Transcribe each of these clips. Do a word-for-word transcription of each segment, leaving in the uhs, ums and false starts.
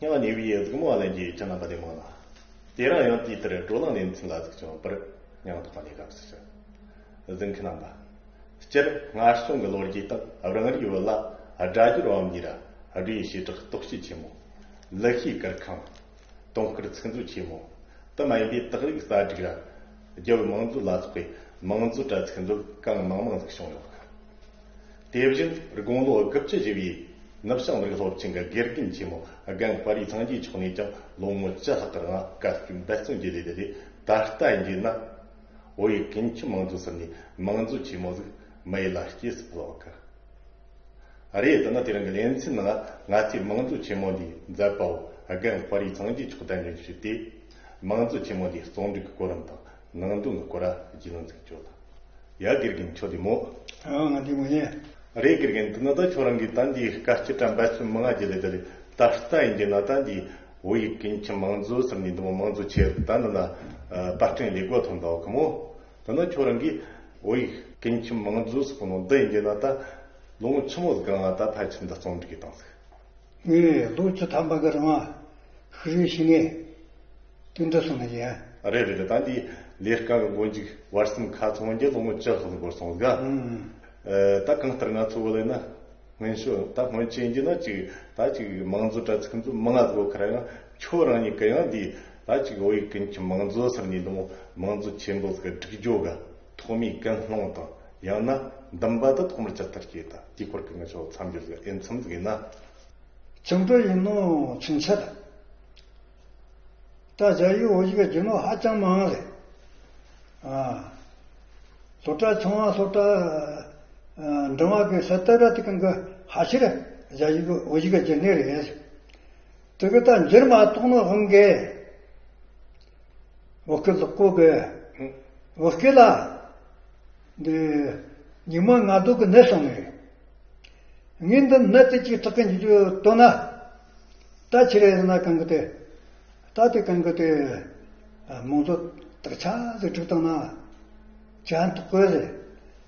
ཡང་གནས་པའི་གཟིགས་མོ་བ་ལན་གྱི་ཁྱེད་རྣམ་པ་བདེ་མོ་ལ། དེ་རིང་ཡང་དུས་ལྟར་བགྲོ་གླེང་ལེ་ཚན་ལ་གཟིགས་སྐྱོང་བར་སྙིང་ཐག་པ་ནས་དགའ་བསུ་ཞུ། གཟིགས་མཁན་རྣམ་པ། སྤྱིར་སྔར་བྱུང་གི་ལོ་རྒྱུས་དང་རང་རེའི་བོད་ལ་སྒྲ་སྦྱོར་བའམ་ཡིན་ར་སྒྲའི་བྱེ་བྲག་རྟོག་བྱེད་ཆེན་མོ། ལི་ཤིའི་གུར་ཁང་། དུང་དཀར་ཚིག་མཛོད་ཆེན་མོ། དེ་མ་ཡིན་པའི་སྟག་རིག་གསར་བསྒྲིགས་ར། རྒྱལ་བོའི་མང་མཛོད་ལ་སོགས་པའི་མང་མཛོད་དྲ་ཚིག་མཛོད་གང་མང་མང་ཟིག་བྱུང་ཡོད། དེ་བཞིན་དགུང་ལོ་དགུ་བཅུ་བཞེས་པའི་ནུབ་བྱང་མི་རིགས་སློབ་ཆེན་གྱི་དགེ་རྒན་ཆེན་མོ་རྒན་དཔའ་རིས་སངས་རྒྱས་མཆོག་ནས་ཀྱང་ལོ་ངོ་བཅུ་ལྷག་གི་རིང་བཀའ་བརྒྱུད་འབད་བརྩོན་བརྒྱུད་ལས་དེ་ལས། ད་ལྟ་ཡིན་རྒྱུ་ན། བོད་ཡིག་ཀུན་མཁྱེན་མང་མཛོད་ཟེར་ནས་མང་མཛོད་ཆེན་མོ་ཟིག་མི་ཡུལ་ལ་སྐྱེས་སུ་ཕུལ་བ་གི། རེད། དེ་ན་དེ་རིང་གི་ལེ་ཚན་ནང་ང་ཚོས་མང་མཛོད་ཆེན་མོ་འདིའི་མཛད་པ་བོ་རྒན་དཔའ་རིས་སངས་རྒྱས་མཆོག་གདན་འདྲེན་ཞུས་ཏེ། མང་མཛོད་ཆེན་མོ་འདིའི་རྩོམ་སྒྲིག་གི་གོ་རིམ་དང་ནང་དོན་གྱི་སྐོར་ལ་རྒྱུས་ལོན་ཟིག་བྱོས་དང་། ཡ། དགེ་རྒན་ཁྱོད་བདེ་མོ། ཨ། ང་བདེ་མོ་ཡིན། རེད། དགེ་རྒན། དེ་ན་ད་ཁྱོད་རང་གིས་ད་འདིའི་དཀའ་སྤྱད་དྲ་འབད་བརྩོན་མང་ང་བརྒྱུད་ལས་དེ་ལས། ད་ལྟ་ཡིན་རྒྱུ་ན་ད་འདིའི་བོད་ཡིག་ཀུན་མཁྱེན་མང་མཛོད་ཟེར་ནས་འདི་མོ་མང་མཛོད་ཆེ་ད་འདི་ན་པར་སྐྲུན་ལས་སྒོ་ཐོན་འདུག་གི་མོ། དེ་ན་ཁྱོད་རང་གིས་བོད་ཡིག་ཀུན་མཁྱེན་མང་མཛོད་ཟེར་གོ་ནོ་འདི་ཡིན་རྒྱུ་ན་ད་ལོ་ངོ་ཆི་མོ་ཟིག་གི་རིང་ད་ཕལ་ཆེར་འདི་རྩོམ་སྒྲིག་གི་བཏང་ཟིག་ངས་ལོ་བཅུ་ཐམ་པ་གི་རིང་ཤི་རེ་ཤི་ངེས་དེ་འདྲ་སོང་ནི་ཡིན། རེད་རེད་རེད། ད་འདི་ལས་ཀ་གི་མགོ་མཇུག་བར་གསུམ་ཁ་ཚང་རྒྱུ་ལོ་ངོ་བཅུ་ལྷག་འགོར་སོང་ཟིག་ཨ། ཨུམ། ད་གང་ལྟར་ང་ཚོ་བོད་ལ་ན་སྔོན་ཤོས་ད་སྔོན་ཆད་ཡིན་རྒྱུ་ན་ཅིག་ད་ཅིག་མང་མཛོད་དྲ་ཚིག་མཛོད་མང་ང་ཟིག་ཡོད་ཁ་ར། ཡང་ཁྱོད་རང་ཉིད་གི་ཡང་འདི་ད་ཅིག་བོད་ཡིག་ཀུན་མཁྱེན་མང་མཛོད་ཟེར་ནས་འདི་མོ་མང་མཛོད་ཆེན་པོ་ཟིག་སྒྲིག་རྒྱུ་གི་ཐོག་མའི་ཀུན་སློང་དང་ཡང་ན་འདུན་པ་དེ་ཐོག་མར་ཇི་ལྟར་སྐྱེས་ད་དེའི་སྐོར་གྱི་ངེད་ཚོ་མཚམས་སྦྱོར་ཟིག་ཨེ་མཚམས་ཟིག་ཡིན་ན། ཆུང་དུས་ཡིན་ནོ་ཆུང་ཆད། ད་རྒྱ་ཡིག་བོད་ཡིག་བསྒྱུར་ནོ་ཧ་ཅང་མང་རེད། ཨ། སློབ་གྲྭ་ཆུང་བ་སློབ་གྲྭ་ཨ་འབྲིང་བ་གི་སློབ་གྲྭ་དེ་གང་གི་ཕལ་ཆེར་རྒྱ་ཡིག་བོད་ཡིག་བསྒྱུར་ནི་རེད། དེ་གི་ད་འགྱུར་མ་གཏོགས་ནོ་དབང་གི། བོད་སྐད་ལེགས་པོ་གི། བོད་སྐད་ལ། འདི། ཉི་མ་ལྔ་བདོ་གི་ནད་སོང་ནས། ངས་འདི་ནད་དེ་ཅིག་དྲག་གི་འཇུག་རྒྱུ་དོན་ན། ད་ཆི་རེད་ཟེར་ན་གང་གི་དེ། ད་དེ་གང་གི་དེ། མང་ཚོགས་དག་ཆ་ཟིག་དྲུག་བཏང་ན། ཅང་དག་གི་ཟེར།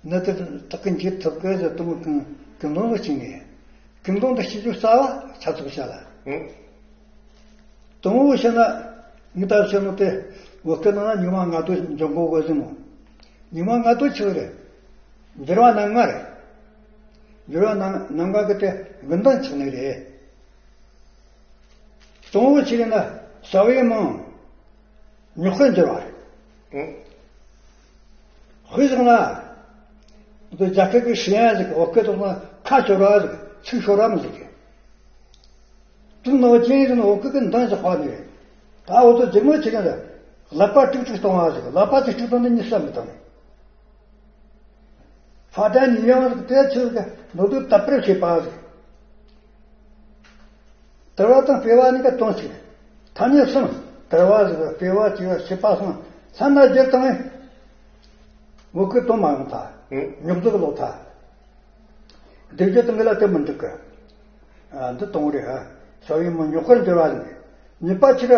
ནད་དེ་དྲག་གི་འཇུག་ཐུབ་གི་ཟེར་དུ་མོ་གང་གི་ལོང་ལོ་ཕྱིན་ནས། གང་ལོང་དུ་ཤི་རྒྱུ་རྩ་བ་ཆ་ཚུགས་བྱ་ལ། དང་པོ་བཤད་ན། ངས་ད་བཤད་ནོ་དེ། བོད་སྐད་ནང་ན་ཉི་མ་ལྔ་བདོ་འཇོག་གོ་གོ་ཟིན་མོ། ཉི་མ་ལྔ་བདོ་ཆི་རེད། འགྱུར་བ་སྣ་ལྔ་རེད། འགྱུར་བ་སྣ་སྣ་ལྔ་གི་དེ་དགུན་ཟླ་ཆགས་ནི་རེད། དང་པོ་ཆི་རེད་ན་ས་བོན་མང་། མྱུ་གུར་འགྱུར་བ་རེད། དཔེ་བཞག་ན། འདི་རྒྱ་སྐད་ཀྱི་ཧྲི་ཡན་ཟིག་བོད་སྐད་ཐོག་ན་ཁ་ཤོར་བ་ཟིག་ཚིག་ཤོར་བ་མི་ཟིག་དེ་ནོ་ཅན་ཟིག་ནོ་བོད་སྐད་ཀྱི་འདང་ཞིག་སྤར་ནས། ད་འོ་ཚོ་ཇིག་མོ་ཆེ་ག་ཟིག་ཀླད་པ་ཀྲིག་ཀྲིག་གཏོང་བ་ཟིག་ཀླད་པ་ཅིག་ཀྲིག་གཏོང་ནས་མྱི་བསད་མི་བཏང་། ཕ་དང་ནི་ཡང་ཟིག་དེ་ཚོ་ཟིག་ནོ་དུ་དད་པར་བྱེད་པ་ཟིག་དར་བ་དང་སྤེལ་བ་གཉིས་ཀ་དོན་གཅིག་ཐ་སྙད་གསུམ། དར་བ་ཟིག་སྤེལ་བ་བཅས་པ་བྱེད་པ་གསུམ་ཚང་མ་སྦྱར་བཏང་ངས། བོད་སྐད་གཏོང་མ་ཡོང་ཐལ། ཨང་། ཉོག་རྫོགས་ལོག་ཐལ། སྡེབ་སྦྱོར་དང་གི་ལ་དེ་མི་འགྲིག་གི་ཨ། འདི་གཏོང་རེད་ཨ། ས་བོན་མང་མྱུ་གུར་འགྱུར་བ་ནི། གཉིས་པ་ཕྱིར།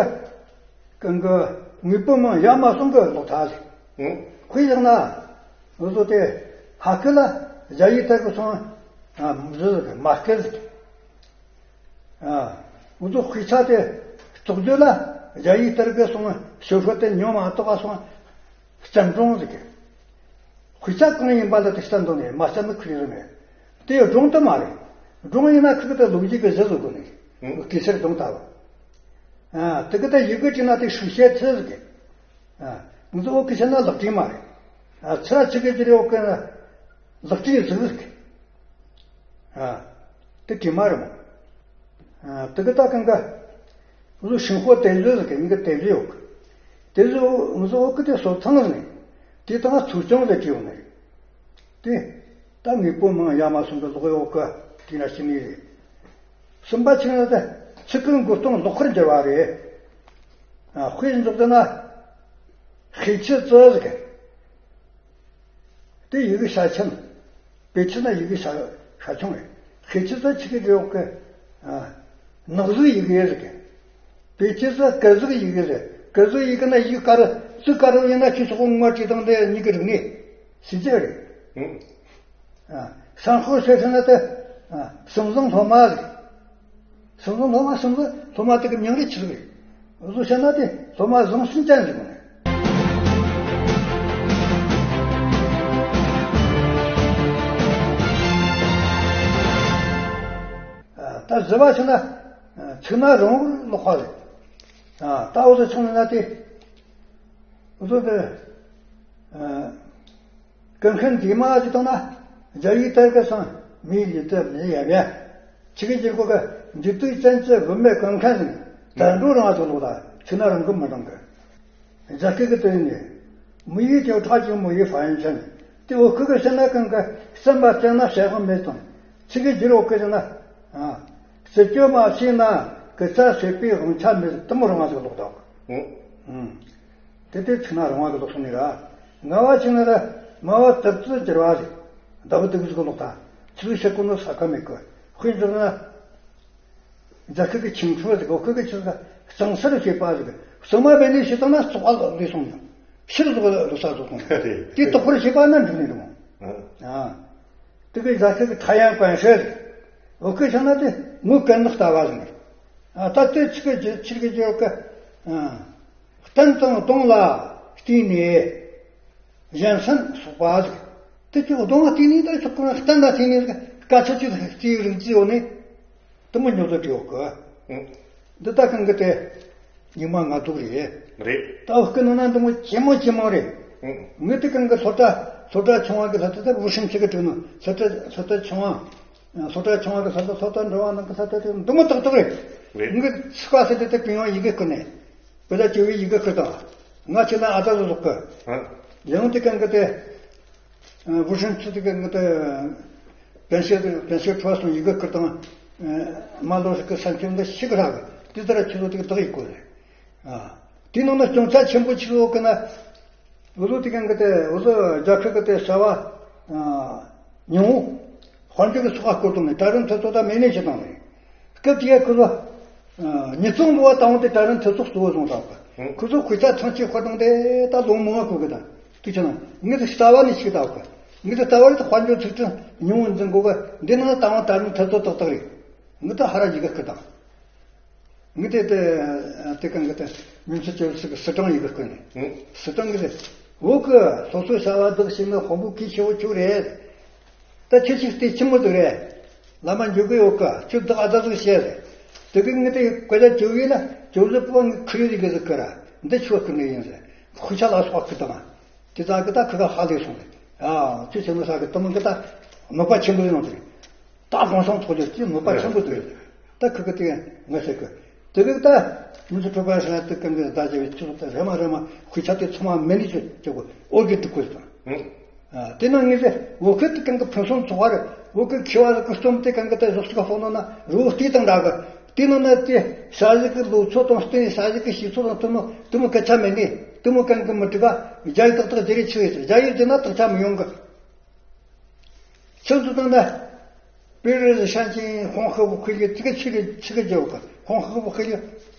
གང་གི་དངོས་པོ་མང་ཡ་མ་གསུམ་གི་ལོག་ཐལ་ཟིག་ཨང་། དཔེ་བཞག་ན། འུ་ཚོ་དེ་ཧ་ཁི་ལ་རྒྱ་ཡིག་ཐད་གི་སོང་ཨ། མི་ཟིག་མ་སྐད་ཟིག་ཨ། འུ་ཚོ་དཔེ་ཆ་དེ་རྟོགས་རྒྱུ་ལ་རྒྱ་ཡིག་ལྟར་གི་སོང་ཞོ་ཤོ་དེ་ཉོ་མ་གཏོགས་སོང་བསྐྱར་སྦྱོང་ཟིག་དཔེ་ཆ་གང་ཡིན་པ་ལ་དེ་བསྟན་འདུག་ནས་མ་བསྟན་ནི་ཁུར་ཡོད་མེད། དེ་སྒྲུང་དུ་མ་རེད། སྒྲུང་ཡིན་ན་ཁུར་གི་དེ་ལོ་རྒྱུས་ཀྱི་གཞི་བཟོ་དགོས་ནས། ཨང་། གེ་སར་སྒྲུང་ལྟ་བུ། ཨ། དེ་གི་དེ་ཡི་གེ་བྲིས་ན་དེ་ཧྲུག་ཤེས་ཚེ་ཟིག་ཨ། ང་ཚོ་བོད་སྐད་བཤད་ན་ལེགས་བྲིས་མ་རེད། ཨ། ཚུར་ཆི་གི་ཅི་རེད་བོད་སྐད་ན་ལེགས་བྲིས་ཟིག་ཟིག་ཨ། དེ་དྲི་མ་རེད་མོ། ཨ། དེ་གི་ད་གང་ག་ང་ཚོ་ཤིང་ཕོ་དེ་བཟོས་ཟིག་གི་ངི་གི་དེ་བཟོས་ཡོད་གི་དེ་བཟོས་ང་ཚོ་བོད་སྐད་དེ་སོ་ཚང་ཟིག་ནས་དེ་དང་ཚུར་སྐྱོང་ཟིག་བྲིས་ཡོང་ནས་དེ་ད་དངོས་པོ་མང་ཡ་མ་གསུམ་གི་ལོག་ཡོད་གི་དེ་ན་ཤི་ནི་རེད། གསུམ་པ་ཆི་ན་ད་ཚིག་གི་མགོ་སྟོང་ལོག་ཁར་འགྱུར་བ་རེད། ཨ། དཔེ་འཇོག་དུ་ན། ཧེ་ཆི་ཙི་ཟིག་དེ་ཡི་གེ་ཤ་ཆེན། པེ་ཆི་ན་ཡི་གེ་ཤ་ཤ་ཆུང་རེད། ཧེ་ཆི་ཙི་ཆི་གི་འབྲེལ་ཡོད་གི་ཨ། ནག་གཟུགས་ཡི་གེ་རེད་གི་པེ་ཆི་ཙི་དཀར་གཟུགས་ཡི་གེ་རེད། དཀར་གཟུགས་ཡི་གེ་ན་ཡི་གེ་དཀར་གཟུགས་དཀར་ཡིན་ན་ཁྱོད་ཆོག་ངོ་བྲིས་དང་དེ་གཉིས་ཀྱི་རིག་གནས་ཤེས་ཀྱི་རེད། ཨ། སང་ཧོ་ཤེས་ཤེས་ན་དེ་ཨ། སུམ་བཟང་སློབ་མ་རེད། སུམ་ཅུ་སློབ་མ་སུམ་ཅུ་སློབ་མ་དེ་གི་མྱིང་རིགས་ཆི་ཟིག་རེད། འུ་ཚོ་བཤད་ན་དེ་སློབ་མ་བཟང་སུམ་ཅན་ཟིག་ཡོད་ནི། ད་བཞི་པ་ཆི་ན་ཚིག་སྣ་རིང་བོར་ཀློག་པ་རེད། ད་འུ་ཚོ་ཆུང་ན་དེ་འུ་ཚོ་དེ། ཀུན་མཁྱེན་དེ་མ་ཅི་བཏང་ན། རྒྱ་ཡིག་ལྟར་གི་སང་མིའི་ལུས་རྩལ་མི་ཡ་བ། ཆི་གི་འཇིར་གོ་གི་འཇིག་རྟེན་ཅན་གྱི་བུད་མེད་ཀུན་མཁྱེན་ཟིན། དལ་འགྲོ་རང་ཚོ་ལོག་ལ་ཚིག་སྣ་རིང་གི་མི་རིང་གི། རྒྱ་སྐད་ཀྱི་དོན་ནི། མི་ཡི་ཀྱང་ཁྲག་ཅིག་མི་ཡི་ཕ་ཡན་ཆད། དེ་འུ་ཁུ་གི་ཤི་ན་ཀུན་གི་སེམས་པ་བཙན་ན་བྱ་དབང་མེད་དང་། ཆི་གི་འཇིར་འོག་གི་ཟིན་ན། རྩི་སྤྱོད་མ་ཤེས་ན་གི་རྩ་བྱེད་པའི་དབང་ཆ་མེད་དུ་མི་རིང་བ་ཟིག་ལོག་ད། དེ་དེ་ཚིག་སྣ་རིང་བ་གི་ལོག་སོང་ནི་ར། ལྔ་བ་ཆི་ན་ར། སྨྲ་བ་དུབ་ཙིག་གྱུར་བ་རེད། ལྡབ་ལྡིབ་ཟིག་ལོག་ད། ཚིག་ཤེས་ཀུན་ནི་ས་ཁ་མེད་གི། དཔེ་འཇོག་ན། རྒྱ་སྐད་ཀྱི་ཆིང་ཆུ་ཟིག་འུ་སྐད་ཀྱི་ཆི་ཟིག་གཙང་སེལ་བྱེད་པ་ཟིག་གཙང་མ་བས་ནས་ཤི་བཏང་ན་བཙོག་པ་ལས་སོང་ཡང་། ཕྱིར་བཙོག་ལས་ས་བཙོག་སོང་། དེ་དོག་པར་བྱེད་པ་ན་འགྲིག་ནི་རེད་མོ། དེ་གི་རྒྱ་སྐད་ཀྱི་ཐ་ཡང་གན་ཧྲེ་ཟིག་འུ་སྐད་ཆ་ན་དེ་ངོ་གན་ནག་ལྟ་བ་ཟིག་ཨ་ད་དེ་ཆི་གི་ཆི་གི་ཇོ་གི། སྟན་དང་གདུང་ལ་བརྟེན་ནས་གཞན་སེམས་གསོག་པ་ཟིག་དེ་ཅིག་གདུང་ལ་བརྟེན་ནས་ད་ཆོག་གི་སྟན་ལ་བརྟེན་ནས་ཟིག་སྐད་ཆ་ཅིག་རྩིས་རིག་རྩིས་ཡོད་ནས་དུ་མི་ཉོ་དོ་ཅིག་ཡོད་གི། འདི་ད་གང་གི་དེ་ཉི་མ་ང་ཐུག་རེད། རེད། ད་བུ་སྐད་ནང་ན་འདི་མོ་ཇེ་མང་ཇེ་མང་རེད། ངས་དེ་གང་གི་སློབ་གྲྭ་སློབ་གྲྭ་ཆུང་བ་གི་ལྷ་ད་ད་བུ་ཧྲིན་ཆི་གི་དྲུག་ནང་སློབ་གྲྭ་སློབ་གྲྭ་ཆུང་བ། སློབ་གྲྭ་ཆུང་བ་གི་ས་ད་སློབ་གྲྭ་འགྲོ་བ་ནང་གི་ས་ད་དེ་འདི་མོ་ཏག་ཏག་རེད། རེད། ངས་ཚིག་པ་ས་དེ་དེ་ཀུན་ཡང་ཡི་གེ་ཁུར་ནས། བོད་ལ་བཅོ་བའི་ཡི་གེ་ཁུར་དང་། ང་ཁྱེད་ལ་ཨ་ད་བཟོ་ཟོག་གི། ཡང་དེ་གང་གི་དེ། བུ་ཧྲིན་ཚུ་དེ་གང་གི་དེ། པན་ཤེ་པན་ཤེ་ཁྲོ་སོང་ཡི་གེ་ཁུར་དང་། མ་ལོ་ཟིག་གི་སེམས་ཅན་འདི་ཤི་གི་རག་གི་དེ་ལྟར་ཁྱེད་ཚོ་དེ་གི་བདག་ཡི་གོ་རེད། དེ་ནང་ན་སྐྱོན་ཆ་ཆེན་པོ་ཆེ་བོ་གི་ན། འུ་ཚོ་དེ་གང་གི་དེ་འུ་ཚོ་རྒྱ་ཁུལ་གི་དེ་བྱ་བ། ཉུང་ངུ། དཔལ་འབྱོར་གྱི་ཚོགས་ཁག་སྐོར་དུ་ནས་གྲལ་རིམ་ཐོས་ཚོགས་དང་མེ་ནས་ཞིག་དང་ནས། སྐབས་དེ་ཡ་ཁོ་ཚོ། ཉིས་སྟོང་འབུལ་བ་དང་དེ་གྲལ་རིམ་ཐོས་ཚོགས་གཙོ་བོ་བཟུང་དང་། ཁོ་ཚོ་དཔེ་ཆ་ཐང་ཆད་ཁོ་དང་དེ་ད་ལོ་མང་བ་གོ་གི་དང་དུས་ཆེན་ནང་ངས་དེ་ལྟ་བ་ནས་ཞིག་ལྟ་བ་གི། ངས་དེ་ལྟ་བ་རེད་དཔལ་འབྱོར་ཚིག་ཁྲི་ཉུང་ངུ་འཛིན་གོ་གི་འདི་ནང་ལྟ་བ་གྲལ་རིམ་ཐོས་ཚོགས་ཏག་ཏག་རེད། ངས་དེ་ཧ་ར་ཡི་གེ་ཁུར་དང་། ངས་དེ་དེ་དེ་གང་གི་དེ་ཉིན་ཚེ་ཅོལ་ཚིག་སི་ཀྲང་ཡི་གེ་ཁུར་ནས། སི་ཀྲང་གི་དེ་འོ་གི་སློབ་གསོ་བྱ་བ་བདག་བྱེད་ནི་དཔོན་པོ་གིས་ཆེ་བོ་ཆུ་རེད། ད་ཁྱེད་ཅིག་དེ་ཆི་མོ་འདུག་རེད། བླ་མ་འཇུག་གི་ཡོད་གི་ཁྱོད་བདག་ཨ་ད་ཟིག་བཤད་རེད། དེ་གི་ངས་དེ་བཀའ་རྒྱ་ཅོལ་ཡིན་ལ་ཅོལ་ཟི་པོ་ངས་ཁུར་ཡི་གི་ཟིག་གི་ར་འདི་ཆུ་ཁུར་ནས་ཡིན་ཟེར། ཁུ་ཆ་ལ་སོགས་ཁུ་དང་། དེ་དག་གི་ད་ཁུ་ག་ཧ་ལས་སོང་རེད། ཨ་ཁྱོད་ཆེན་མོ་ས་གི་དུ་མོ་གི་ད་མོས་པ་ཆེན་པོ་ཡོང་དུས། ད་གང་སོང་ཐོག་ལས་ཀྱི་མོས་པ་ཆེན་པོ་དུ་རེད། ད་ཁུ་གི་དེ་ངས་ཟེར་གི། དེ་གི་ད་མི་ཚོ་གྲོད་པ་ཧྲ་དུ་གང་གི་ད་བྱ་བའི་ཚུལ་ད་རེ་མ་རེ་མ་ཁུ་ཆ་དེ་ཚང་མ་མེ་ནི་ཅོ་ཅོ་གོ་ཨོ་གི་འདུག་གོ་དང་། དེ་ན་ངས་ཟེར་འོ་ཁུ་དེ་གང་གི་ཕུན་སུམ་ཚོགས་པ་རེད། འོ་ཁུ་ཁེ་བ་ཟེར་གི་རྩོམ་དེ་གང་གི་ད་གཟུགས་སུ་ག་ཕོག་ནོ་ན་རུ་བོ་སྟེ་དང་འདྲ་གི། དེ་ནང་ན་དེ་ས་གཞི་གི་ལོ་ཚོད་དང་སྟེང་ས་གཞི་གི་ཞིག་ཚོད་དང་དུ་མོ་དུ་མོ་སྐད་ཆ་མེད་ནས་དུ་མོ་གང་གི་མི་འགྲིག་ག། རྒྱ་ཡིག་ཏག་ཏག་ཇི་རེད་ཆི་རེད་ཟེར་རྒྱ་ཡིག་ཟེར་ན་དག་ཆ་མི་ཡོང་གི། ཁྱོད་ཚོ་དང་ན་པེ་རི་ཧྲན་ཅིན་ཧོང་ཧི་བུ་ཁུ་ལི་ཚི་གི་ཆི་གི་ཆི་གི་རྒྱལ་བ་ཧོང་ཧི་བུ་ཁུ་ལི།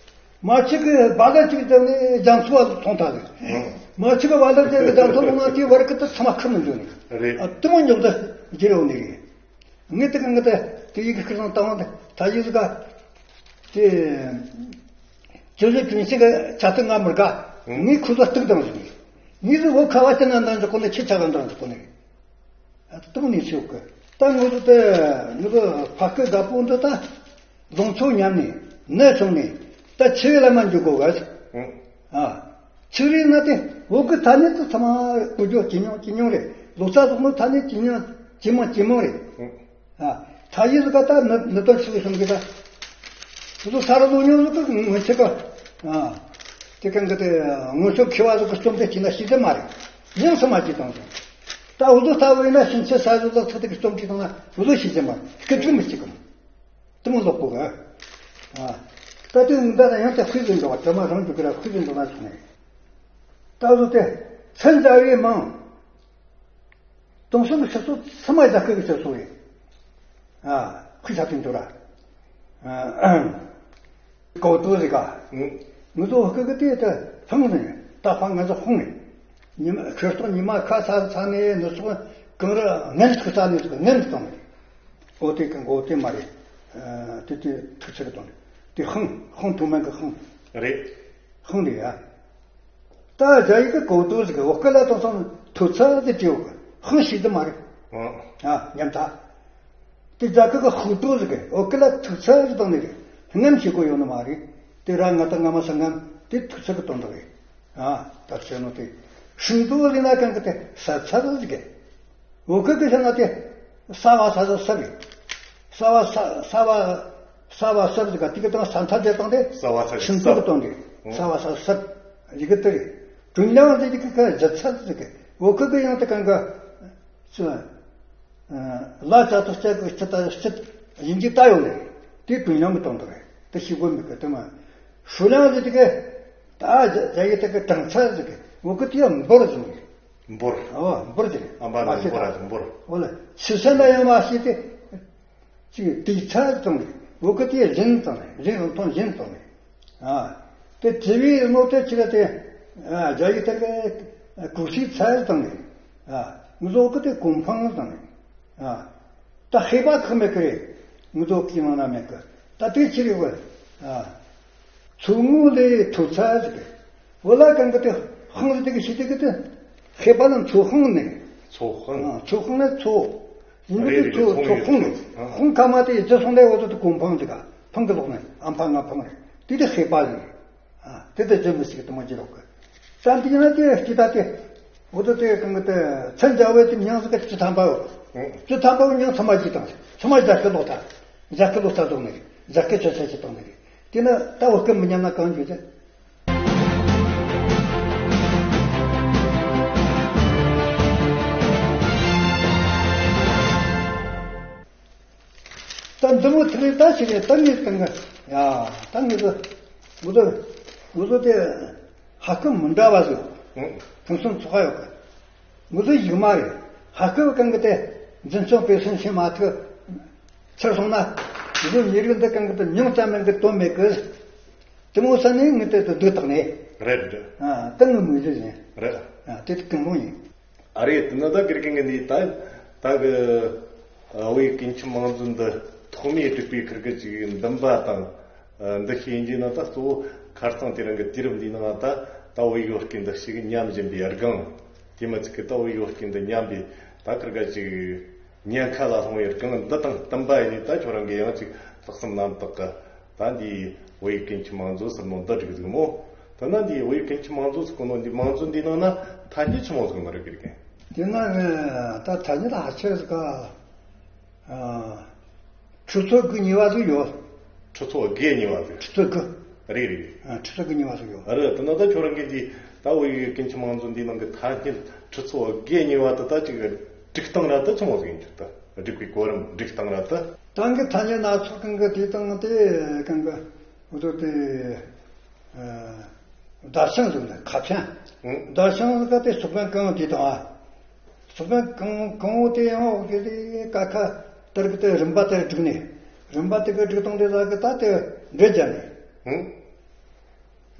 མ་ཆི་གི་བ་ལ་ཅིག་དང་ནི་རྒྱ་མཚོ་བ་ཐོང་ཐག་རེད། མ་ཆི་གི་བ་ལ་ཅིག་གི་རྒྱ་མཚོ་ལུང་ན་དེ་བར་གི་ད་ཚ་མ་ཁུ་མི་འཇོག་ནི། རེད། ཨ་དུ་མོ་ཉོག་ད་རྒྱལ་བ་ནི་རེད། ངས་དེ་ག་ངས་དེ་དེ་ཡི་གེ་ཁིར་དང་བཏང་བ་དེ་ད་ཡི་གེ་དེ་ཅོ་ཅོ་ཅུན་ཅིག་གི་ཆ་ཚིག་ང་མི་དགའ། ངས་ཁུ་ཚོ་སྟུག་དང་ཟིག་ངས་ཟིག་འོ་ཁ་བ་ཅི་ན་འདང་འཇོག་གོ་ནས་ཁྱི་ཆ་ག་འདང་འཇོག་གོ་ནས་ཨ་དུ་ནས་ཤོག་གི། ད་ངོ་ཚོ་དེ་ངོ་ཚོ་ཕ་སྐད་དགའ་པོ་འདི་ད་རྫོང་ཚོ་ཉམས་ནས་ནད་སོང་ནས་ད་ཆི་བའི་ལ་མ་འཇུག་གོ་ག་ཟིག་ཨ། ཚིག་རིགས་ན་དེ་བོད་ཀྱི་ཐ་སྙད་དུ་ཚང་མ་བཀོལ་སྤྱོད་ཇེ་ཉུང་ཇེ་ཉུང་རེད། ལོ་ཙཱ་ཚོགས་མི་ཐ་སྙད་ཇེ་ཉུང་ཇེ་མང་ཇེ་མང་རེད། ཨ། ཐ་ཡིག་ཟིག་ག་ད་ནི་ནི་དོན་ཆི་ཟིག་གསུང་གི་ད། སོ་སོ་ས་རུ་ལོ་ཉུང་ཟིག་གི་ངོ་ཆེ་ག་ཨ། དེ་གང་གི་དེ་ངོ་སོ་མཁས་པ་ཟིག་གི་རྩོམ་དེ་བྲིས་ན་ཤེས་ཀྱི་མ་རེད། ཉམས་སུ་མ་བགྱིས་དང་ཟིག་ད་འུ་ཚོ་ལྟ་བུ་ཡིན་ན་ཕྱིན་ཆད་ས་ཟིག་ལ་ཚིག་དེ་གི་རྩོམ་བྲིས་དང་ན་འུ་ཚོ་ཤེས་ཀྱི་མ་རེད། སྐད་ཚིག་མི་གཅིག་གམ། དེ་མོ་ལོག་གོ་ག་ཨ། ད་དུས་འདི་ལ་ཡང་དེ་ཁུལ་དུ་འགྲོ་བ་དྲི་མ་རང་རྒྱུ་གི་ར་ཁུལ་དུ་འགྲོ་ན་སོང་ནས། ད་གཟོད་དེ་ཚན་རྩ་བའི་མིང་། དེང་སང་གི་ཕྱི་ཚོགས་ཚང་མ་རྒྱ་སྐད་ཀྱི་ཕྱི་ཚོགས་རེད། ཨ། ཁུལ་ཆ་དུ་འགྲོ་ར། ཨ། གོ་ཏོ་རེ་ག་ངུ་ཚོ་སྐད་ཀྱི་དེ་དེ་ཕང་ནས་ད་ཕང་ང་ཚོ་ཧོང་ནས། ཉི་མ་ཁེར་སྟོང་ཉི་མ་ཁ་ཚ་ཚ་ནས་ནུ་ཚོགས་གང་ར་ངན་ཚུགས་ཚ་ནས་ཚུགས་ངན་དུ་བཏང་ནས། འོ་དེ་གི་འགོ་དེ་མ་རེད། དེ་དེ་ཐུག་ཚེ་གི་དོན་རེད། དེ་ཧང་ཧང་ཐུག་མེད་གི་ཧང་རེད། ཧང་རེད་ཡ། ད་རྒྱ་ཡིག་གི་གོ་དོ་ཟིག་གི་འོ་སྐད་ལ་དང་སང་ཐུག་ཚ་ཟིག་བྲིས་འོ་གི་ཧང་ཤེས་དུ་མ་རེད། ཨ་ཉམ་ཐག་དེ་རྒྱ་སྐད་གི་ཧུ་ཏོ་ཟིག་གི་འོ་སྐད་ལ་ཐུག་ཚ་ཟིག་དང་ནི་རེད། ངམ་ཤེས་གོ་ཡོང་ནི་མ་རེད། དེ་ར་ང་ད་ང་མ་ས་ངམ་དེ་ཐུག་ཚ་གི་དོན་དག་རེད། ཨ་ད་ཆེ་ནོ་དེ་ཧྲིང་ཏོ་ལི་ན་གང་གི་དེ་ས་ཚ་ཟིག་གི་འོ་ཁ་གི་ཤ་ན་དེ་ས་བ་ས་ས་ས་རེད། ས་བ་ས་ས་བ་ས་བ་ས་ཟིག་ག་དེ་གི་དང་ས་མཐའ་དེ་དང་དེ་ས་བ་ས་ཤིང་ཏོག་གི་དང་དེ་ས་བ་ས་ས་ཡི་གི་དེ་རེད། ཀྲུང་དབྱང་དེ་གི་ཁ་ཇི་ཚ་ཟིག་གི་འོ་ཁ་གི་ཡང་དེ་གང་གི་ལ་ཅག་ཏུ་ལྕགས་གི་སྤྱི་ལྟ་སྤྱི་ཡིན་གྱི་ལྟ་ཡོང་ནས་དེ་ཀྲུང་དབྱང་གི་དང་དེ་རེད། དེ་ཤི་གོ་མི་གི་དེ་མ་ཧྲུ་ལང་དེ་གི་ད་ཇ་ཡི་དེ་གི་གྲང་ཚ་ཟིག་གི་འོ་ཁ་དེ་ཡང་འབོར་ཟིག་གི་འབོར། ཨོ་འབོར་ཟེར། ཨམ་པ་མ་ནང་ཤེས་འབོར་དང་ར་འབོར། ཨོ་ལ་ཕྱི་སེམས་ལ་ཡང་མ་ཤེས་ཏེ། ཅིག་དེའི་ཚད་དང་ནི་བོད་སྐད་དེ་བཞིན་དང་ནི་བཞིན་རང་མཐོང་བཞིན་དང་ནི། ཨ་དེ་དྲི་བའི་ནོ་དེ་ཅི་ལ་དེ་ཨ་རྒྱ་ཡིག་དེ་གི་གུ་སིའི་ཚད་དང་ནི་ཨ་ངུ་ཟོ་གི་དེ་གོང་འཕང་དང་ནི་ཨ་ད་ཤེས་པ་ཁག་མེད་གི་རེད། ངུ་ཟོ་གི་ནང་ན་མེད་གི་ད་དེ་ཅི་རེད་བ། ཨ་ཚོ་ངུ་ལས་ཐོ་ཚད་ཟིག་གི་བོད་ལ་གང་གི་དེ་ཧང་ཟིག་དེ་གི་ཤི་དེ་གི་དེ་ཤེས་པ་ལ་མཚོ་ཧང་ནི། མཚོ་ཧང་། ཨ་མཚོ་ཧང་ནི་མཚོ། ཡིན་རེད་གི་རེད། མཚོ་ཧང་མཚོ་ཡིན་ཧང་ནི་ཧང་ཁ་མ་དེ་རྗེས་སོང་ནས་འོ་དོ་དེ་གོང་འཕང་ཟིག་ག་འཕང་གི་ལོག་ནས་ཨམ་ཕང་ང་འཕང་རེད། དེ་དེ་ཤེས་པ་ཡིན། ཨ་དེ་དེ་རྗེས་མི་ཞིག་གི་དུ་མ་བརྗེ་ལོག་གི་ཙམ་དེ་ཡིན་ན་དེ་སྐྱིད་ད་དེ་འོ་དོ་དེ་གང་གི་དེ་མཚན་འཇལ་བའི་དེ་མྱང་ཟིག་གི་བཅུ་ཐམ་པའོ། བཅུ་ཐམ་པའོ་མྱང་ཚང་མ་བརྗེ་བཏང་ཚང་མ་རྒྱ་སྐད་ལོག་ད་རྒྱ་སྐད་ལོག་ད་ལོག་ནས་རྒྱ་སྐད་ཆ་ཆ་ཆ་བཏང་ནས་དེ་ན་ད་བོད་སྐད་མི་ཉམས་ན་གང་འགྱོ་རྒྱུ། ད་འདི་མོ་དེ་རིང་ད་ཕྱི་རེད་ད་ངས་བཏང་གི་ཡ་ད་ངས་ཚོ་ངུ་ཚོ་ངུ་ཚོ་དེ་ཧ་ཀི་མི་འདྲ་བ་ཟིག་ཕུན་སུམ་ཚོགས་ཡོད་གི་ངུ་ཚོ་ཡིག་མ་རེད། ཧ་ཀི་གང་གི་དེ་འཛིན་སྐྱོང་སྤེལ་གསུམ་བྱེད་མ་ཐུབ། ཚུར་སོང་ན་ངུ་ཚོ་ཉེ་རིགས་འདི་གང་གི་དེ་མྱིང་ཙམ་མིན་གི་དོན་མེད་གི་དེ་མོ་ས་ནས་ངས་དེ་དུ་སྡུག་བཏང་ནས། རེད་འདྲ། ཨ་ད་ངའི་མོས་གུས་ཡིན། རེད། ཨ་དེ་དུ་གང་རུང་ཡིན། ཨ་རེད་དེ་ནི་ད་དགེ་རྒན་གི་ནི་ད་ད་གི་བོད་ཡིག་གི་མཁན་ཆུང་མང་གཙོ་འདི་ཐོག་མའི་སྒྲིག་པའི་ཁུར་གི་ཅིག་འདུན་པ་དང་འདི་ཤེས་ཡིན་གྱི་ན་ད་གཙོ་བོ་ཁ་རྩང་དེ་རིང་གི་དུས་རབས་འདིའི་ནང་ད་ད་བོད་ཡིག་བོད་སྐད་འདི་ཞིག་ཉམས་བཞིན་པའི་སྒང་དེ་མི་ཚིག་གི་ད་བོད་ཡིག་བོད་སྐད་འདི་ཉམས་པའི་ད་ཁུར་གི་ཅིག་ཉེན་ཁ་ལ་ལྷུང་བའི་སྒང་འདི་དང་བསྟུན་པ་ཡིན་ད་ཁྱོད་རང་གི་ཡང་ཅིག་ལྷག་བསམ་རྣམ་དག་གི་ད་འདིའི་བོད་ཡིག་མཁན་ཆུང་མང་གཙོ་ཟེར་ནོ་འདི་འགྲིག་ཟིག་མོ། ད་ན་འདིའི་བོད་ཡིག་མཁན་ཆུང་མང་གཙོ་ཟེར་གོ་ནོ་འདི་མང་གཙོ་འདིའི་ནང་ན་ཐ་སྙད་ཆི་མོ་ཟིག་མ་རེད་གི་རེད། དེ་ན་ད་ཐ་སྙད་ལ་ཧ་ཆེ་ཟིག་ག་ཁྲི་ཚོ་དགུ་ཉེ་བ་ཟིག་ཡོད། ཁྲི་ཚོ་དགུ་ཉེ་བ་ཟིག་ཁྲི་ཚོ་དགུ། རེད་རེད། ཨ་ཁྲི་ཚོ་དགུ་ཉེ་བ་ཟིག་ཡོད། རེད་དེ་ན་ད་ཁྱོད་རང་གིས་འདི་ད་བོད་ཡིག་མཁན་ཆུང་མང་གཙོ་འདིའི་ནང་གི་ཐ་སྙད་ཁྲི་ཚོ་དགུ་ཉེ་བ་དེ་ད་ཅིག་སྒྲིག་སྟངས་ར་ད་ཆི་མོ་ཟིག་ཡིན་རྒྱུ་ད་སྒྲིག་པའི་གོ་རིམ་སྒྲིག་སྟངས་ར་ད། ད་གི་ཐ་སྙད་སྣ་ཚོགས་གང་གི་དེ་དང་དེ་གང་གི་འོ་དོ་དེ་བརྡ་བྱང་ཟིག་ལ་ཁ་བྱང་། ཨང་། བརྡ་བྱང་ཟིག་ག་དེ་སོགས་པའི་གང་དེ་དང་ཨ། སོགས་པའི་གང་གང་དེ་ཡང་འོ་དེ་དེ་ཀ་ཁ་དེར་གི་དེ་རིམ་པ་དེར་བསྒྲིགས་ནས་རིམ་པ་དེ་གི་བསྒྲིགས་སྟངས་དེ་ལ་གི་ད་དེ་འགྲེལ་བརྒྱབ་ནས། ཨང་།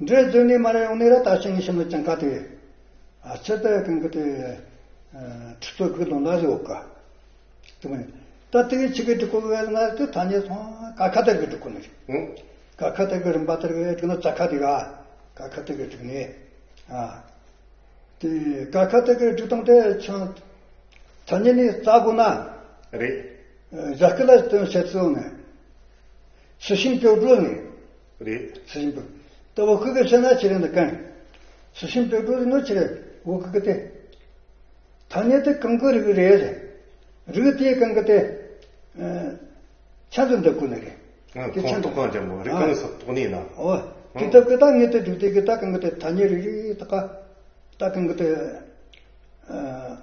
འདྲེ་བརྫུས་ནས་མར་ཡོང་ནས་ར་ད་ཕྱིན་ངས་ཤི་ནོ་ཅང་ཁ་དེ། ཨ་ཕྱི་དེ་གང་གི་དེ། ཁྲི་ཚོ་གི་ལོ་ན་ཟེར་འོག་ག་དེ་མ་ཡིན། ད་དེ་གི་ཆི་གི་འགྲིག་གོ་གི་ན་དེ་ཐ་སྙད་སོང་ཀ་ཁ་དེ་གི་འགྲིག་གོ་ནི་རེད། ཨང་། ཀ་ཁ་དེ་གི་རིམ་པ་དེ་གི་འགྲིག་ན་ཙ་ཁ་དེ་ག་ཀ་ཁ་དེ་གི་འགྲིག་ནས། ཨ། དེ་ཀ་ཁ་དེ་གི་འགྲིག་སྟངས་དེ་ཆང་། ཐ་སྙད་ནི་རྩ་དགོས་ན། རེད། ཨ་རྒྱ་སྐད་ལ་དོན་བཤད་ཚུལ་ནི། ཚུལ་ཤིང་ཅོ་ཀྲུ་ནི། རེད། ཚུལ་ཤིང་ཅོ། ད་བོད་སྐད་གི་བཤད་ན་ཆི་རེད་འདི་གན། ཚུལ་ཤིང་ཅོ་ཀྲུ་ནི་ཆི་རེད་བོད་སྐད་གི་དེ། ཐ་སྙད་དེ་གང་གི་རིགས་རེད། རིགས་དེ་གང་གི་དེ། ཨ་ཆ་འཛིན་འདི་ཀུན་ནི་རེད། ཨ་དེ་ཆ་ཁོང་འཛིན་ཐོག་ཁང་ཅན་པོ་རིགས་གང་སུ་ཐོག་ནས་ན། ཨོ། དེ་ད་གི་ད་ངས་དེ་སྒྲུག་དེ་གི་ད་གང་གི་དེ་ཐ་སྙད་རིགས་རིགས་ད་ག་ད་གང་གི་དེ། ཨ།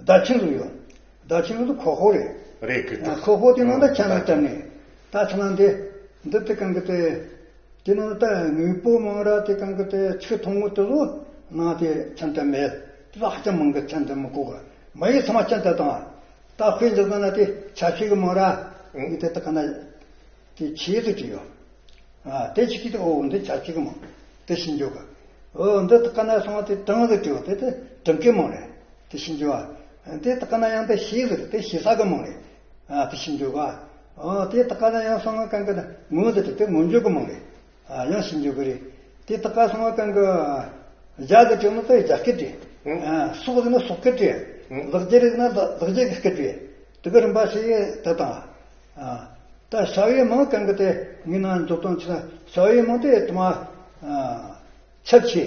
བརྡ་ཆེན་ཟིག་ཡོད། བརྡ་ཆེན་ཟིག་ཁོག་ཧོ་རེད། རེད་གི་ད། ཁོག་ཧོ་དེ་ནང་ད་ཆ་ན་བཏབ་ནས། ད་ཆ་ན་འདི། འདི་དེ་གང་གི་དེ། དེ་ནང་ད་དངོས་པོ་མང་ར་དེ་གང་གི་དེ་ཆུ་ཐུང་ངུ་དེ་ལོ་ནང་དེ་ཚན་དེ་མེད། དེ་ལ་ཧ་ཅང་མང་གི་ཚན་དེ་མི་གོ་གི། མ་ཡི་ཚང་མ་ཚན་དེ་དང་། ད་དཔེ་འཇོག་ན་དེ་ཆ་ཤས་གི་མང་ར། ཨང་། ངི་དེ་ད་ག་ན་དེ་ཆེ་ཟིག་ཅིག་ཡོད། ཨ་དེ་ཆི་གི་དེ་ཨོ་འདི་ཆ་ཤས་གི་མང་། དེ་ཤིན་འཇོག་གི། ཨོ་འདི་ད་ག་ན་སོང་དེ་གྲང་ཟིག་ཅིག་ཡོད་དེ་དེ་གྲང་གི་མང་རེད། དེ་ཤིན་འཇོག་གི། དེ་ད་ག་ན་ཡང་དེ་ཤེས་ཟིག་དེ་ཤེས་ས་གི་མང་རེད། ཨ་དེ་ཤིན་འཇོག་གི། ཨ་དེ་དག་ག་ན་ཡང་སོང་ང་གང་གི་ན་ངོ་དེ་དེ་ངོ་འཇོག་གི་མང་རེད། ཨ་ཡང་ཞིབ་འཇུག་གི་རེད། དེ་དག་ག་སོང་ང་གང་གི་རྒྱ་དེ་དྲན་ནོ་དེ་རྒྱ་སྐད་དེ། ཨ་སོག་ཟེར་ན་སོག་སྐད་དེ། ལག་རྒྱལ་རེད་ན་ལག་རྒྱལ་གི་སྐད་དེ། དེ་གི་རིམ་པ་ཞིག་དེ་དང་། ཨ་ད་བྱ་བའི་མིང་གང་གི་དེ་ངས་ན་འཇོག་སྟངས་ཆི་ན་བྱ་བའི་མིང་དེ་དུ་མ་ཚབས་ཆེ།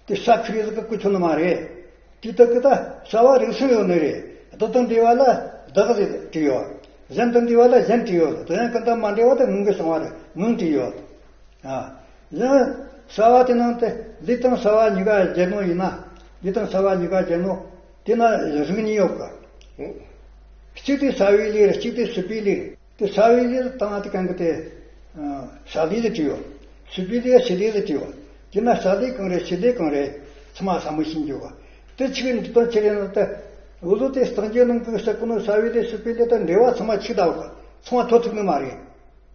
དེ་ས་ཁུ་རེ་ཟིག་གི་ཀུ་ཆུ་ནི་མ་རེད། དེ་དག་གི་ད་བྱ་བ་རིགས་གསུམ་ཡོད་ནི་རེད། བདག་དང་འབྲེལ་བ་ལ་བདག་ཟེར་བྲིས་ཡོད། གཞན་དང་འབྲེལ་བ་ལ་གཞན་བྲིས་ཡོད། དེ་ཡང་ཀུན་དང་མ་འབྲེལ་བ་དེ་ངང་གིས་བྱུང་བ་རེད། ངང་བྲིས་ཡོད། ཨ། གཞན་བྱ་བ་དེ་ནང་དུ་ལས་དང་བྱ་བ་གཉིས་ཀ་སྦྱར་ནོ་ཡིན་ན། ལས་དང་བྱ་བ་གཉིས་ཀ་སྦྱར་ནོ། དེ་ན་རིགས་གཉིས་ཡོད་གི། གཅིག་དེ་བྱ་བའི་ལས་རེད། གཅིག་དེ་བྱེད་པའི་ལས་རེད། དེ་བྱ་བའི་ལས་དང་དེ་གང་གི་དེ། ཨ། བྱ་ལས་ཟེར་བྲིས་ཡོད། བྱེད་པའི་ལས་བྱེད་ལས་ཟེར་བྲིས་ཡོད། དེ་ན་བྱ་ལས་གང་རེད། བྱེད་ལས་གང་རེད། ཚང་མ་ཟབ་མོ་ཤེས་འཇུག་གི། དེ་ཆིག་འདི་དང་ཆི་རེད་ན་དེ། འུ་ཚོ་དེ་སྟངས་ཀྱི་ནང་གི་ས་ཀུ་ནོ་བྱ་བའི་ལས་བྱེད་པའི་ལས་དང་འབྲེལ་བ་ཚང་མ་ཆིག་ད་བ་གི། ཚང་མ་ཐོ་ཐུག་ནི་མ་རེད།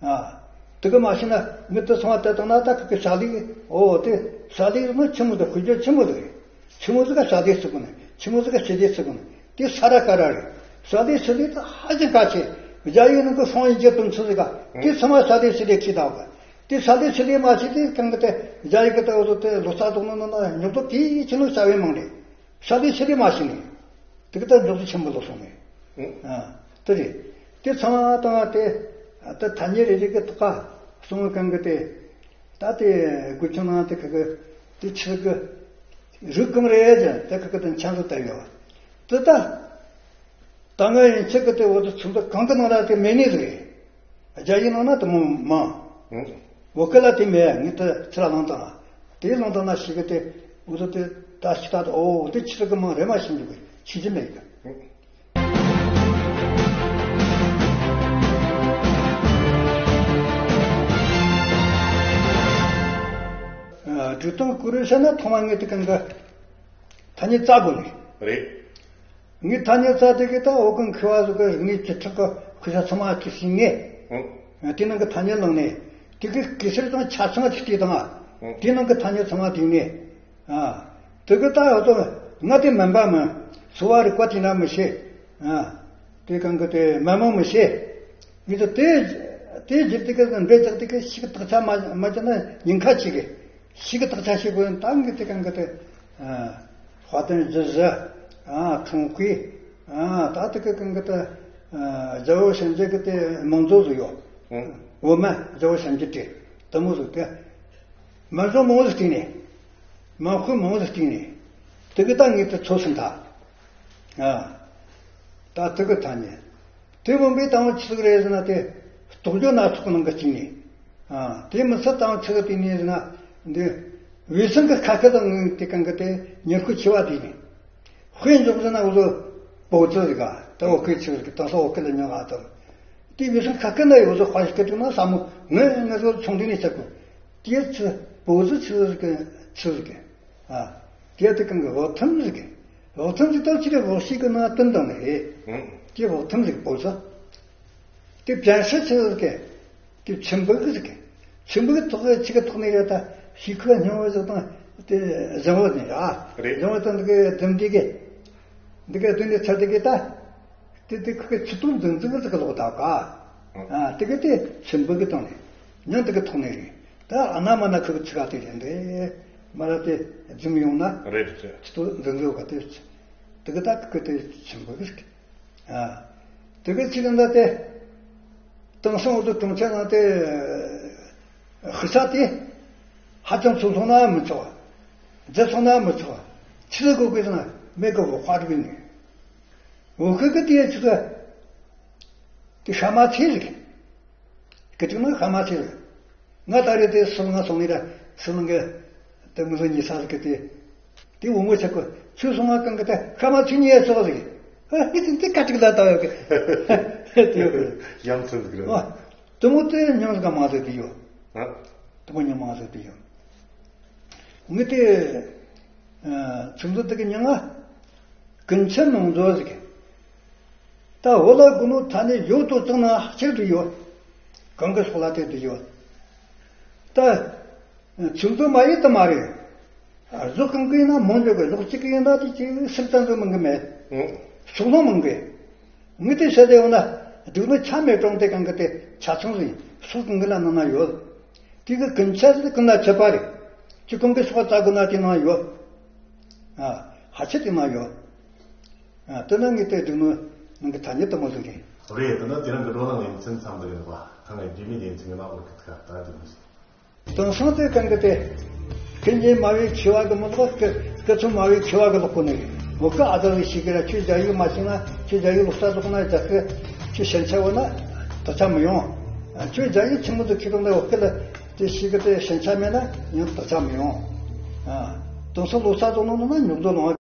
ཨ། དེ་གི་མ་ཤེས་ན་ངས་དེ་ཚང་མ་དེ་དང་ན་ད་གི་གི་བྱ་ལས། ཨོ་དེ་བྱ་ལས་ནི་ཆི་མོ་དེ་ཤུགས་རྒྱུ་ཆི་མོ་ཟིག་རེད། ཆི་མོ་ཟིག་ག་བྱ་ལས་ཟེར་གོ་ནི། ཆི་མོ་ཟིག་ག་བྱེད་ལས་ཟེར་གོ་ནི། དེ་ས་ར་ཀ་ར་རེད། བྱ་ལས་བྱེད་ལས་དེ་ཧ་ཅང་གལ་ཆེ། རྒྱ་ཡིག་ནང་གི་ཧྥང་ཡིག་རྒྱུ་དོན་ཚིག་ཟིག་ག་དེ་ཚང་མ་བྱ་ལས་བྱེད་ལས་ཁྱེར་ད་བ་གི། དེ་བྱ་ལས་བྱེད་ལས་མ་བྱེད་དེ་གང་གི་དེ་རྒྱ་ཡིག་གི་དེ་འུ་ཚོ་དེ་ལོ་ཙཱ་རྫོགས་ནོ་ནོ་ན་ཉོག་ཏོ་དེ་ཆི་ནོ་བྱ་བའི་མིང་རེད། བྱ་ལས་བྱེད་ལས་མ་བྱེད་ནི། དེ་གི་ད་འཇོག་ཚུལ་ཆེན་པོ་ལོ་སོང་ནས། ཨ། དེ་རེད། དེ་ཚང་མ་དང་དེ། ད་ཐ་སྙད་རེ་རེ་གི་དག་ག་སོང་བའི་གང་གི་དེ། ད་དེ་དགུ་ཆུང་ནང་དེ་གི་གི་དེ་ཆི་གི་རིགས་གང་རེད་ཅེ་དེ་གི་གི་དེ་འཆར་གཞི་བཏབ་ཡོད། དེ་ད་ད་ང་ཡིན་ཆི་གི་དེ་འོ་དེ་ཚོ་འདི་གང་གི་ནང་ལ་དེ་མེད་ནི་ཟིག་རེད། རྒྱ་ཡིག་ནང་ན་དེ་མོ་མང་། ཨང་། བོད་སྐད་ལ་དེ་མེད། ངས་དེ་ཚུར་བླངས་དང་། དེ་བླངས་དང་ན་ཞིག་གི་དེ་འུ་ཚོ་དེ་ད་ཞིག་ད་དེ་ཨོ་དེ་ཆི་ཟིག་གི་མང་རེད་མ་ཤེས་འདུག་གི་ཤེས་ཀྱི་མེད་གི། ཨ། སྒྲིག་སྟངས་བཀོད་རེས་བྱས་ན་ཐོག་མ་ངས་དེ་གང་གི་ཐ་སྙད་བཙལ་དགོས་ནི་རེད། ངས་ཐ་སྙད་བཙལ་དེ་གི་ད་འོ་གི་མཁས་པ་ཟིག་གི་རིག་གནས་བཅུ་ཕྲག་གི་དཔེ་ཆ་ཚང་མ་ཅིག་ཤེས་ངེས། ཨང་། དེ་ནང་གི་ཐ་སྙད་བླངས་ནས་དེ་གི་གེ་སར་དང་ཆ་ཚང་ཅིག་བལྟས་དང་། ཨང་། དེ་ནང་གི་ཐ་སྙད་ཚང་མ་བལྟས་ནས། ཨ། དེ་གི་ད་འོ་ཚོ་ང་དེ་མིན་པ་མིན། སོ་བ་རིག་པ་དེ་འདྲ་མི་ཤེས། ཨ། དེ་གང་གི་དེ་མི་མང་མི་ཤེས། ངས་ཚོ་དེ་དེ་བརྒྱུད་དེ་གི་འབྲེལ་ཆགས་དེ་གི་ཤིག་དག་ཆ་མ་མ་བྱས་ན་ཉེན་ཁ་ཆེ་གི། ཤིག་དག་ཆ་ཤེས་དགོས་ད་ངས་དེ་གང་གི་དེ། ཨ། དཔལ་ལྡན་རྒྱུད་བཞི། ཨ། འཁྲུངས་སྐར། ཨ། ད་དེ་གི་གང་གི་དེ། ཨ། རྒྱལ་བ་བྱམས་ཆེན་གི་དེ་མིང་མཛོད་ཟིག་ཡོད། ཨང་། འོ་མ་རྒྱལ་བ་བྱམས་ཆེན་དེ་དེ་མོ་ཟིག་དེ། མིང་མཛོད་མང་བོ་ཟིག་བཏིང་ནས། མིང་དཔེ་མང་བོ་ཟིག་བཏིང་ནས། དེ་གི་ད་ངས་དེ་འཚོལ་ཟིན་ད། ཨ། ད་དེ་གི་ཐ་སྙད། དེ་བུམ་པའི་དང་པོ་ཆི་ཟིག་རེད་ཟེར་ན་དེ་རྟོགས་བརྗོད་སྣ་ཚོགས་ཀྱི་ནང་གི་གཅིག་ནས། ཨ། དེ་མི་ཚད་དང་པོ་ཆི་ཟིག་དེ་ནས་ཟེར་ན། འདི་འོད་སྲུང་གི་ཁ་སྐད་དང་ངའི་དེ་གང་གི་དེ་ཉེར་མཁོ་ཆེ་བ་དེ་ནས། དཔེ་འཇོག་ཟེར་ན་འུ་ཚོ་བོད་ཚུལ་ཟིག་ག་ད་འོ་སྐད་ཆི་ཟིག་དེང་སང་འོ་སྐད་ལ་ཉོ་ག་དང་། དེ་འོད་སྲུང་ཁ་སྐད་ན་འུ་ཚོ་དཔའ་ཞིག་སྐད་དྲུག་ན་ས་མོ་ངས་ངས་ཚོ་ཚོང་དུས་ནས་བྱ་དགོས། དེ་ཚུ་བོད་ཚུལ་ཆི་ཟིག་གི་ཆི་ཟིག་གི། ཨ། དེ་དེ་གང་གི་འོག་ཐུམ་ཟིག་གི། འོག་ཐུམ་ཟིག་ད་ཕྱི་རེ་འོག་ཤིག་གི་ནང་བསྟན་དང་ནི་རེད། ཨང་། དེ་འོག་ཐུམ་ཟིག་བོད་ཚུལ། དེ་བྱང་ཤར་ཆེ་བ་ཟིག་གི། དེ་ཆུ་འབུག་གི་ཟིག་གི། ཆུ་འབུག་ཐོག་གི་ཆུ་གི་ཐོག་ནས་ཡོད་ད་ཤིག་ཁོ་སྙིང་བོ་ཟིག་དང་དེ་གཞང་བོ་ནས་ཡ། རེད། གཞང་བོ་དང་འདི་གི་ལྡུམ་འདི་གི། འདི་གི་ལྡུམ་འདི་ཚར་འདི་གི་ད། དེ་དེ་ཁོ་གི་ཆུ་ཐོག་འཛིན་འཛིན་གི་ཟིག་གི་ལོག་ད་ག། ཨ། དེ་གི་དེ་ཆུ་འབུག་གི་སྟེང་ནས། མྱང་དེ་གི་ཐོག་ནས་རེད། ད་ཨ་ན་མ་ན་ཁོ་གི་ཆུ་ག་དེ་རེད་འདི། མ་ར་དེ་འཛིན་ཡོང་ན། རེད་རེད། ཆུ་ཐོག་འཛིན་འཛིན་གི་དེ། དེ་གི་ད་ཁོ་གི་དེ་ཆུ་འབུག་གི་ཟིག་གི། ཨ། དེ་གི་ཚིག་འདི་དེ། དེང་སང་འུ་ཚོ་གྲོང་ཁྱེར་ནང་དེ། ཤི་ས་དེ། ཧ་ཅང་ཚུགས་སོང་ན་མི་ཆོག་པ། རྫི་སོང་ན་མི་ཆོག་པ། ཆི་ཟིག་དགོས་གི་ཟེར་ན་མེད་གི་བོ་དཔའ་རིག་ནི། འུ་ཁུ་གི་དེ་ཆི་ཟིག་དེ་ཤ་མ་ཚེ་ཟིག་སྐད་ཅིག་ན་ཤ་མ་ཚེ་ཟིག་ང་ད་རེས་དེ་སུ་ལ་ང་སོང་ནི་ར་སུ་ལ་ང་དེ་མི་ལ་ཉེ་ས་ཟིག་གི་དེ། དེ་འོ་ངོ་ཆག་གི་ཚུལ་སོང་ང་གང་གི་དེ་ཤ་མ་ཚེ་ཉེ་སོགས་ཟིག་ཨ་ནི་དེ་དེ་ཀ་ཅིག་ལ་ད་ཡོད་གི། དེ་ཡོད་གི། ཡང་ཚུལ་ཟིག་རེད། ཨ། དེ་མོ་དེ་མྱང་ཟིག་ག་མ་ཟིག་དེ་ཡོད། ཨ། དེ་མོ་མྱང་མ་ཟིག་དེ་ཡོད། ངས་དེ། ཨ། ཚིག་མཛོད་དེ་གི་མྱིང་ང་ཀུན་མཁྱེན་མིང་མཛོད་ཟེར་གི། ད་འོ་ལ་དགུ་ནོ་ཐ་སྙད་ཡོད་དོ་ཙང་ན་ཧ་ཅང་དུ་ཡོད། གང་གི་སོགས་ལ་དེ་དུ་ཡོད། ད་ཚིག་མཛོད་མ་ཡིན་དུ་མ་རེད། ཨ། གཟུགས་གང་གི་ཡིན་ན་མང་ཆོག་གི། གཟུགས་གཅིག་གི་ཡིན་ན་དེ་གཅིག་སུམ་རྟགས་མཛོད་མང་གི་མེད། ཨང་། ཕྱོགས་ལྷུང་མང་གི། ངས་དེ་བཤད་དེ་འོ་ན་ སྡུག་ནི་ཆ་མེད་གྲོང་དེ་གང་གི་དེ་ཆ་ཆུང་ཟིན་སོགས་གང་གི་ལ་ནང་ན་ཡོད། དེ་གི་ཀུན་ཆ་ཟིན་ཀུན་ལ་ཆད་པ་རེད། ཅི་གང་གི་སོགས་རྩ་དགོས་ན་དེ་ནང་ཡོད། ཨ་ཧ་ཆེ་དེ་ནང་ཡོད། ཨ་དེ་ན་ངས་དེ་སྡུག་ནི་ནང་གི་ཐ་སྙད་དུ་མོ་ཟིན་རེད། རེད། དེ་ན་དེ་རང་གི་བགྲོ་གླེང་ལེ་ཚན་མཚམས་འདི་རེད་པ། ཐ་ན་རྒྱུས་མེད་ལེ་ཚན་གི་ནང་བོར་གི་ཐ་ད་དེ་མོ་ཟིན། དེང་སང་དེ་གང་གི་དེ། ཀུན་གྱི་སྨྲ་བའི་མཁས་པ་གི་མི་ལོག་སྐུ་སྐུ་ཚོ་སྨྲ་བའི་མཁས་པ་གི་ལོག་གོ་ནི་རེད། མོ་སྐུ་ཨ་ཙ་ལི་ཞིག་གི་ར་ཁྱོད་རྒྱ་ཡིག་མ་ཤེས་ན་ཁྱོད་རྒྱ་ཡིག་ལོག་ས་ལོག་ན་རྒྱ་སྐུ་ཁྱོད་ཞན་ཆ་བོ་ན་དག་ཆ་མི་ཡོང་། ཁྱོད་རྒྱ་ཡིག་ཆི་མོ་དུ་ཁྱེད་རང་ལ་བོ་སྐུ་ལ་དེ་ཞིག་གི་དེ་ཞན་ཆ་མེད་ན་ཡང་དག་ཆ་མི་ཡོང་། དེང་སང་ལོག་ས་ལོག་ན་ན་ཉོག་རྡོ་ལོང་བ།